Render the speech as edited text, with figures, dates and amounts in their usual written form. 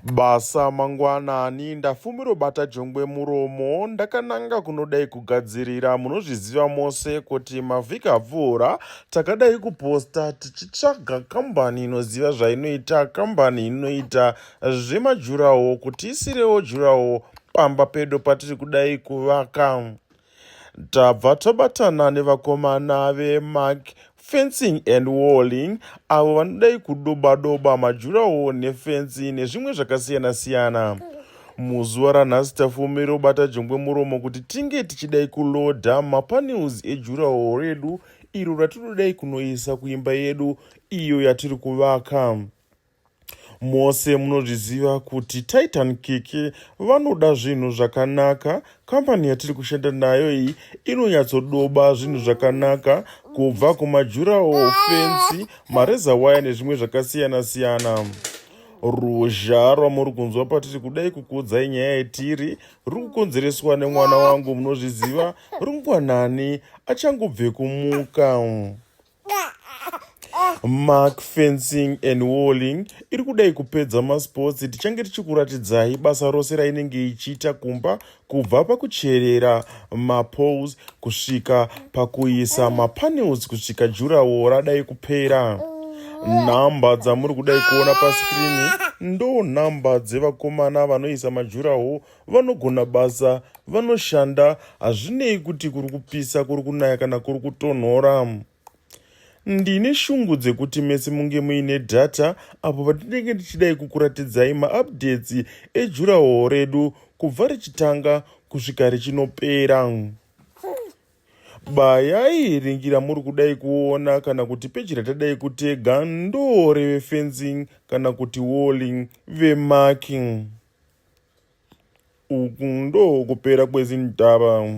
Basa mangwanani ndafumirobata jongwe muromo ndakananga kunodai kugadzirira munozviziva mose kuti mavhiki apfuura takadai kuposta tichitsvaga kambani inoziva zvainoita kambani inoita zvemajurawo kuti isirewo jurawo pamba pedu patiri kudai kuvaka. Tabva tabatana nevakomana veMark Fencing and Walling avo vanodai kudoba-doba majurawo nefenzi nezvimwe zvakasiyana-siyana. Muzuva ranhasi tafumira ubata jongwe muromo kuti tinge tichidai kulodha mapanels ejurawo redu iro ratinodai kunoisa kuimba yedu iyo yatiri kuvaka. Mose munozviziva kuti Titan Kiki vanoda zvinhu zvakanaka. Kambani yatiri kushanda nayo iyi inonyatsodoba zvinhu zvakanaka kubva kumajurawo fensi, mareza waya nezvimwe zvakasiyana siyana. Ruzha rwamuri kunzwa patiri kudai kukuudzai nyaya yetiri ruri kukonzereswa nemwana wangu munozviziva rungwanani achangobve kumuka. Mark Fencing and Walling iri kudai kupedza masports tichange tichikuratidzai basa rose rainenge ichiita kumba kubva pakucherera mapoles kusvika pakuisa mapanels kusvika jurawo radai kupera nhamba dzamuri kudai kuona pasikirini ndo nhamba dzevakomana vanoisa majurawo vanogona basa vanoshanda hazvinei kuti kuri kupisa kuri kunaya kana kuri kutonhora ndine shungu dzekuti mese munge muine data apo patinenge tichidai kukuratidzai maupdates ejuraho redu kubva richitanga kusvika richinopera Bayai ringi ramuri kudai kuona kana kuti peji ratadai kutega ndoo revefencing kana kuti walling vemarking. Uku ndoo kupera kwezindaba.